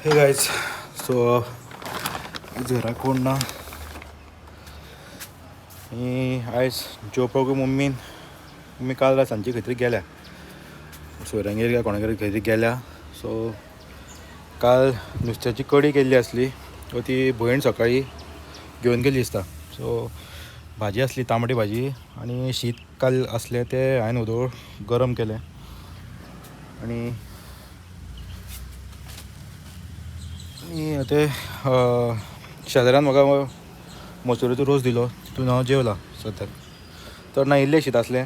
हे guys, so आयज घरा कोण ना आनी आयज जेवपाक मम्मीन मम्मी काल रात सांजची खंय तरी गेल्या, सोयऱ्यांगेर काय कोणागेर खंय तरी गेल्या. सो काल नुस्त्याची कडी केल्ली आसली, सो ती भयण सकाळी घेवन गेली दिसता. सो भाजी आसली तांबडी भाजी आनी शीत काल आसलें तें हांवें उदक गरम केलें आनी आनी ते शेजाऱ्यान म्हाका मसुरेचो रोस दिलो, तितून हांव जेवला सद्याक. तर ना इल्लें शीत आसलें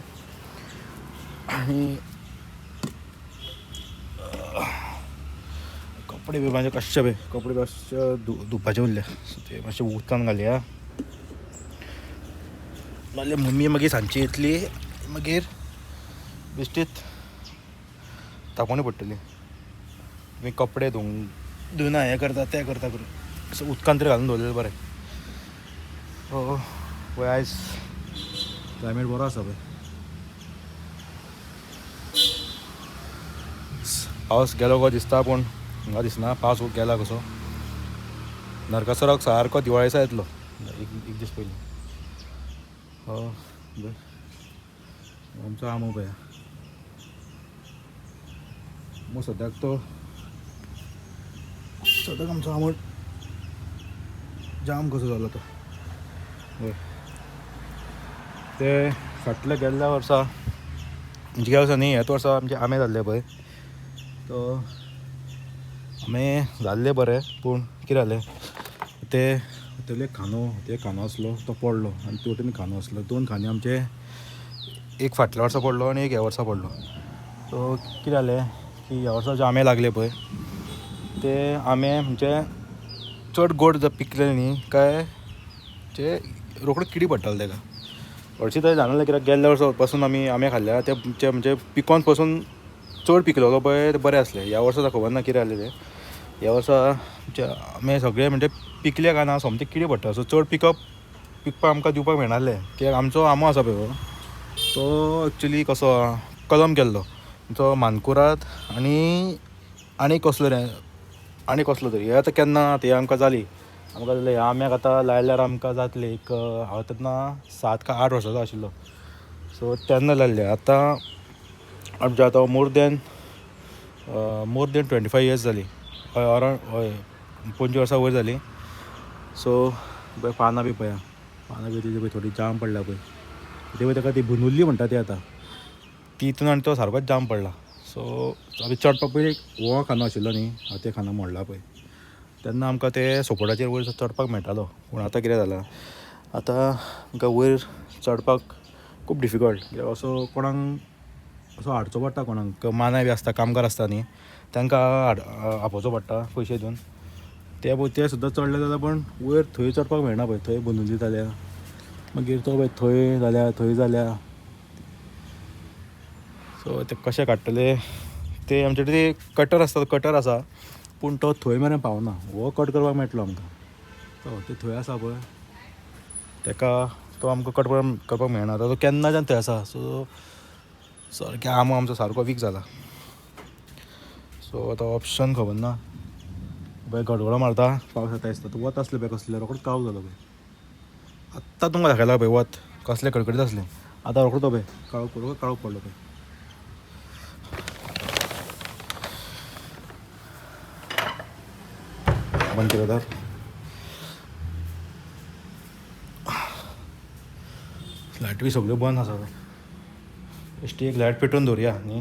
आनी कपडे बी म्हाजे कशे पळय, कपडे मातशे धुवपाचे उरले, सो ते मातशे उदकान घालया. नाल्यार मम्मी मागीर सांजची येतली, मागीर बेश्टीच तापोवणी पडटली. तुमी कपडे धुवंक धुवना, हें करता तें करता करून सो उदकान तरी घालून दवरलेलें बरें. हो पळय आयज क्लायमेट बरो आसा पळय, पावस गेलो गो दिसता, पूण म्हाका दिसना पावस गेला कसो. नरकासुराक सारको दिवाळे दिसा येतलो, एक एक दीस पयलीं. हो बरें, आमचो आंबो पळय, आंबो सद्याक तो सद्याक आमचो आंबो जाम कसो जालो तो. हय, ते फाटल्या गेल्ल्या वर्सा म्हणजे गेल्या वर्सा न्ही, ह्याच वर्सा आमचे आंबे जाल्ले पळय, तो आंबे जाल्ले बरे, पूण कितें जालें ते तेले खांदो, ते खांदो आसलो तो पडलो आनी ते वटेन खांदो आसलो, दोन खांदे आमचे, एक फाटल्या वर्सा पडलो आनी एक ह्या वर्सा पडलो. सो कितें जालें की ह्या वर्सा जे आंबे लागले पळय ते आंबे म्हणजे चड गोड जर पिकले न्ही काय ते रोखडो किडी पडटाले तेका. हरशीं तशें जाणवलें कित्याक गेल्ल्या वर्सा पासून आमी आंबे खाल्ल्या ते म्हणजे पिकोन पासून चड पिकलेलो पळय ते बरें आसले. ह्या वर्सा खबर ना कितें जालें तें, ह्या वर्सा आंबे सगळे म्हणजे पिकले काय ना सोमते किडी पडटा. सो चड पिकप पिकपाक आमकां दिवपाक मेळनासलें, कित्याक आमचो आंबो आसा पळय तो एक्चुली कसो कलम केल्लो तो मानकुराद आनी आनी कसलो रे आनी कसलो तरी. हे आतां केन्ना ते आमकां जाली, आमकां जालें ह्या आंब्याक आतां लायल्यार आमकां जातले एक, हांव तेन्ना 7 का 8 वर्साचो आशिल्लो, सो तेन्ना लायल्ले. आतां आमचे आतां मोर देन 25 इयर्स जाली, हय अरावंड हय 25 वर्सां वयर जाली. सो पळय पानां बी पळया, पानां बी तेजी पळय थोडी जाम पडल्या पळय, ते पळय ताका ती बुनुल्ली म्हणटा ती, आतां तितून आनी तो सारकोच जाम पडला. सो आमी चडपाक पळय हो खांदो आशिल्लो न्ही, हांव ते खांदो मोडला पळय, तेन्ना आमकां ते सपोर्टाचेर वयर चडपाक मेळटालो. पूण आतां कितें जालां, आतां आमकां वयर चडपाक खूब डिफिकल्ट, कित्याक असो कोणाक असो हाडचो पडटा, कोणाक मानाय बी आसता, कामगार आसता न्ही, तांकां आपोवचो पडटा पयशे दिवन. ते पळय ते सुद्दां चडले जाल्यार पण वयर थंय चडपाक मेळना पळय, थंय बुनुल्ली जाल्या, मागीर तो पळय थंय जाल्या, थंय जाल्या. सो ते कशे काडटले ते आमचे कडेन कटर आसता, कटर आसा पूण तो थंय मेरेन पावना, हो कट करपाक मेळटलो आमकां. तो ते थंय आसा पळय तेका तो आमकां कट करपाक मेळना, आतां तो केन्नाच्यान थंय आसा. सो सारकें आंबो आमचो सारको वीक जाला. सो आतां ऑप्शन खबर ना, पळय गडगडो मारता, पावस येता दिसता. तो वत आसलें पळय कसलें, रोकडो काव जालो पळय. आत्तां तुमकां दाखयला पळय वत कसलें कडकडीत आसलें, आतां रोकडो तो पळय काळोख, रोकडो काळोख पडलो पळय. बंद केलं तर लायट बी सगळ्यो बंद आसा. बेश्टी एक लायट पेटोवन दवरया न्ही,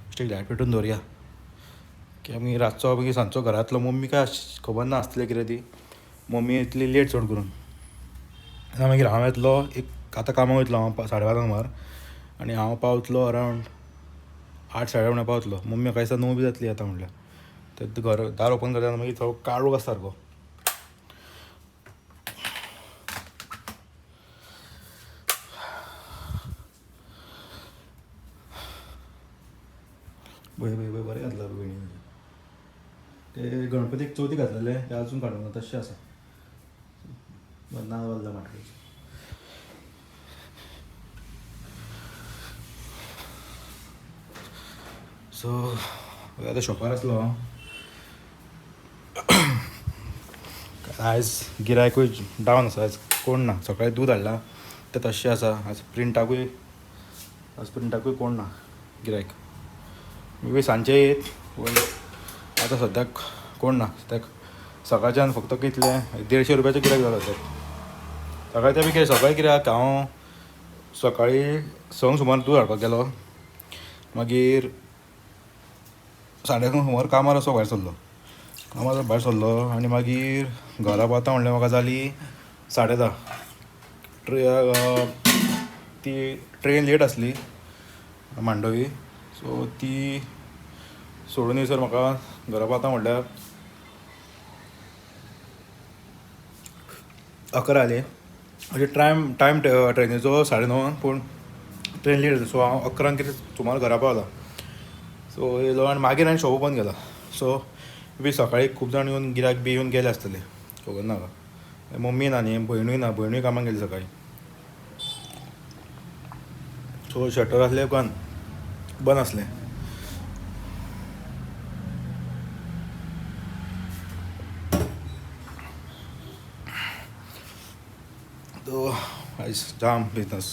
बेश्टी एक लायट पेटोवन दवरया की आमी रातचो मागीर सांजचो घरांतलो मम्मी काय खबर ना आसतलें कितें ती, मम्मी येतली लेट चड करून. मागीर हांव येतलो एक, आतां कामाक वयतलो हांव 5:30 सुमार, आनी हांव पावतलो अरावंड 8 8:30 पावतलो. मम्मी म्हाका दिसता 9 बी जातली आतां म्हणल्यार. ते घर दार ओपन करता मागीर थोडो काळोख आसा सारको. बरें बरें बरें बरें घातला वेणी ते गणपतीक चवथी घातलेले ते अजून काडूंक ना, तशें आसा. ना वल्ला माटवेचें. सो आतां शॉपार आसलो हांव. आयज गिरायकूय डावन आसा, आयज कोण ना. सकाळी दूद हाडलां तें तशें आसा. आज प्रिंटाकूय कोण ना गिरायक. मे बी सांजचे येत, पूण आतां सद्याक कोण ना. सद्याक सकाळच्यान फक्त कितलें 150 रुपयाचें गिरायक जालां सद्याक. सकाळी तें बी कितें सकाळी कित्याक हांव सकाळी 6 सुमार दूद हाडपाक गेलो, मागीर 6:30 सुमार कामार असो भायर सरलो. कामार भायर सरलो आनी मागीर घरा पावता म्हणल्यार म्हाका जाली 10:30. ती ट्रेन लेट आसली मांडवी, सो ती सोडून येयसर म्हाका घरा पावता म्हणल्यार 11 जाली. म्हणजे टायम ट्रेनीचो 9:30, पूण ट्रेन लेट आसली. सो हांव 11 कितें सुमार घरा पावला. सो येयलो आनी मागीर हांवें शॉप ओपन केला. सो बी सकाळी खूब जाण येवन गिरायक बी येवन गेले आसतले, खबर ना म्हाका. मम्मी ना न्ही, भयणूय ना, भयणूय कामाक गेली सकाळी. सो शटर आसलें बंद आसलें. तो आयज जाम बिजनस.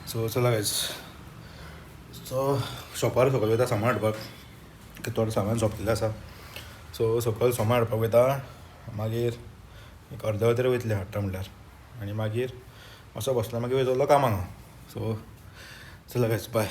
सो चला गायज, सो शॉपार सकयल वयता सामान हाडपाक, थोडें सामान सोंपलेलें आसा. सो सकयल सामान हाडपाक वयता, मागीर एक अर्द वर तरी वयतलें हाडटा म्हणल्यार, आनी मागीर मातसो बसलो मागीर वयतलो कामाक हांव. सो चला गायज, बाय.